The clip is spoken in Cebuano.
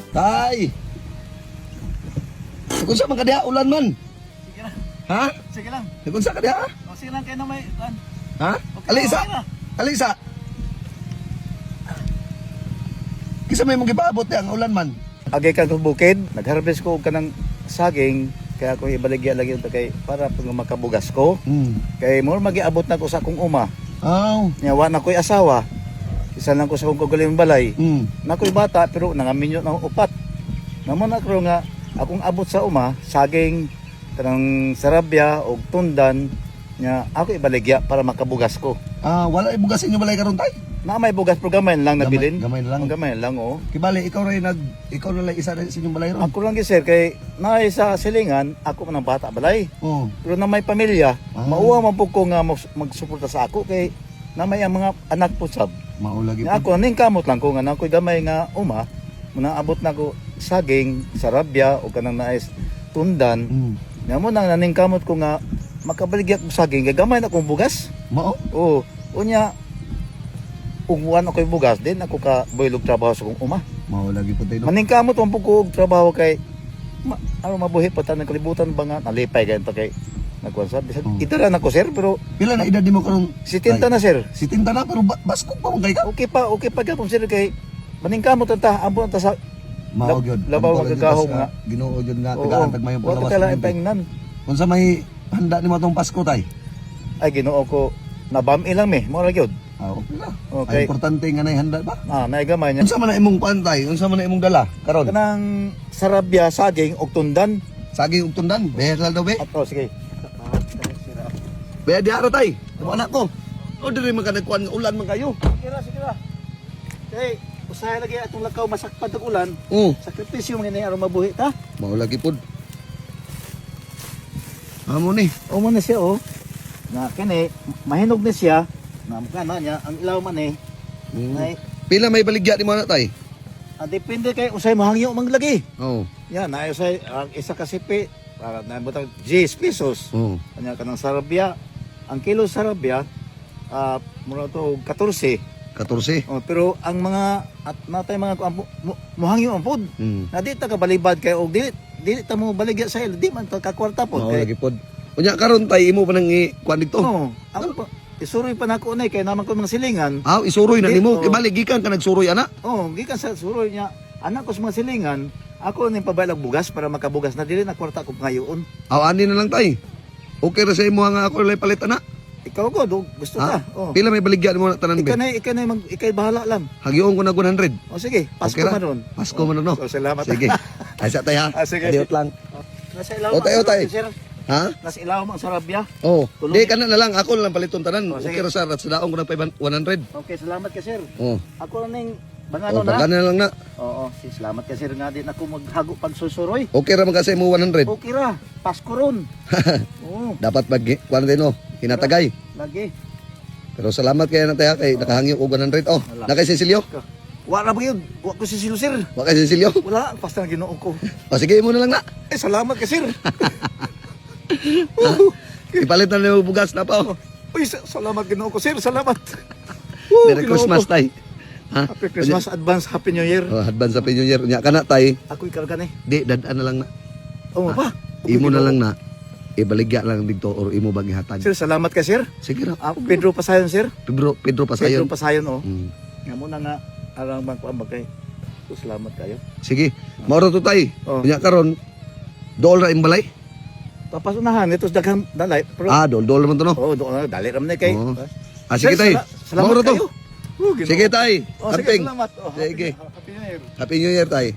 Tay! Kung sa man ka diha, ulan man. Sige lang. Ha? Sige lang. Kung sa ka diha? O, sige lang kayo na may kuan. Ha? Okay, Alisa! okay na. Alisa! Kisa may mong gipaabot diha ang ulan man. Agay ka sa bukid, nagharvest ko og kanang saging, kaya ako ibaligya lagi ito kay para pag makabugas ko. Kay mo magiabot na ko sa akong uma. Aw. Nya wa na ko'y asawa. Isa lang ko sa akong kagaling balay. Na ko'y bata pero nangaminyo na akong upat. Namo na ko nga akong abot sa uma, saging, kanang sarabya og tundan nya ako ibaligya para makabugas ko. Ah, wala ibugas inyo balay karon, tay? Na may bugas pero gamay lang nabilin. Gamay na lang. Gamay lang, oh. Kibali ikaw ray nag ikaw na lang isa na sa inyong balay ron. Ako lang gyud, sir, kay naay sa silingan ako man ang bata balay. Oh. Pero na may pamilya, mauwa man pud ko nga magsuporta sa ako kay na may ang mga anak po sab. Mao lagi Nga ako ning kamot lang ko nga na ako'y gamay nga uma, muna abot na ko saging, sarabya o kanang naay tundan. Nga mo nang naning kamot ko nga makabaligya ko saging kay gamay na akong bugas. Mao. Oo. Unya ug ako'y bugas din ako ka boylog trabaho sa akong uma. Mao lagi po tayo. No? Maningkamot man po ko og trabaho kay ano mabuhi pa tanan kalibutan ba nga nalipay ganito kay nagkuan sa bisag itara na ko, sir, pero Pila na edad nimo karon? 70 na, sir. 70 na pero baskog pa man kay ka. Okay pa gyapon, sir, kay maningkamot ta ambot ta sa Mao gyud. Labaw Ang magagahom nga. nga. Ginoo gyud nga Oo. tagaan tagmayong Wa palawas. ka tala ipangnan. Unsa may handa nimo atong Pasko, tay? Ay, Ginoo ko, nabami lang mi mo ra gyud. Ah, okay na. Okay. Ay, importante nga nay handa ba? Ah, naay gamay niya. Unsa man na imong kuan, tay? Unsa man na imong dala karon? Kanang sarabya, saging og tundan. Saging ug tundan. Beher lang daw be. Ato, sige. Be diha ra, tay. Mo anak ko. O diri man ka nagkuan nga ulan man kayo. Sige ra, sige ra. Kay usahay lagi atong lakaw masakpan tag ulan. Sakripisyo man ini aron mabuhi ta. Mao lagi pod. Amo ni. O mo na siya, oh. Na kini mahinog ni siya. Na kana niya ang ilaw man eh. Ay, Pila may baligya nimo na, tay? ang depende kay usay mahangyo mang lagi. Oo. Yan, na usay ang isa ka sipi para na butang 10 pesos. Oo. Kanya kanang sarabya, ang kilo sarabya mura to og 14. 14. Oh, pero ang mga at natay mga kuan muhangyo ang pod. Na di ta kabalibad kay og dili dili ta mo baligya sa ilo, di man ta kakwarta pod Mao kay. lagi pod. Unya karon, tay, imo pa nang i kuan dito. Oo, ako pa isuroy pa nako na kay naman ko mga silingan. Ah, isuroy na Di, nimo. oo. Kay bali gikan ka nagsuroy ana. Oh, gikan sa suroy niya. Anak ko sa mga silingan, ako ning pabalag bugas para makabugas na dili na kwarta ko ngayon. Aw, ani na lang, tay. Okay ra sa imo nga ako lay palit ana. Ikaw ko, do, gusto Ha? ta. Oh. Pila may baligya nimo na tanan be? Ikaw na mag ikay bahala lang. Hagyoon ko na 100. O sige, Pasko Okay ra? man ron. Pasko man ron, no? So, salamat. Sige. Ay sa tay ha. Ah, sige. Adiot lang. Nasa ilaw O, tayo, ang tay. sarabya, sir. Ha? Nasa ilaw ang sarabya. Oh, Tulong. di kana na lang ako na lang paliton tanan. Oh, sige. Okay ra sa daong ko na 100. Okay, salamat ka, sir. Oh. Ako na ning bangano Oh, na. pagkana na lang na. Oo, si salamat ka, sir, nga din ako maghago pagsusuroy. Okay ra man kasi mo 100. Okay ra, Pasko ron. Oo, Dapat mag kuan din no, hinatagay. lagi. Pero salamat kay na tayo kay nakahangyo og 100. Oh, Wala. na kay Cecilio. Wa ra ba yun? Wa ko si Silo, sir. Wa kay Cecilio. Wala, basta ang Ginoo ko. O sige mo na lang na. Eh, salamat ka, sir. Ipalit na nimo bugas na pa. Oh. Uy, salamat Ginoo ko, sir. Salamat. Merry Ginoo Christmas, ko. tay. Ha? Happy Christmas, advance Happy New Year. Oh, advance Happy New Year. Nya kana, tay. Ako'y karga ni. Di dad-an na lang na. Oo pa. Imo na lang na. Ibaligya lang dito or imo bang ihatag. Sir, salamat ka, sir. Sige ra. Ah, Pedro Pasayon, sir. Pedro Pedro Pedro Pasayon. Pasayon, oh. Nga muna nga arang bang kuan ba kay. So, salamat kayo. Sige. Mauro to, tay. Oh. Nya karon dool ra imbalay. Papasunahan ito sa daghang dalay. Pero Ah, dool dool man to no. oh, doon na dali ra man ni kay. Oo. Ah, sige, Sir, tay. salamat Mauro to. kayo. Oh, Ginoo. Sige, tay. Oh, sige, Amping. salamat. Oh, Sige. Happy New Year. Happy New Year, tay.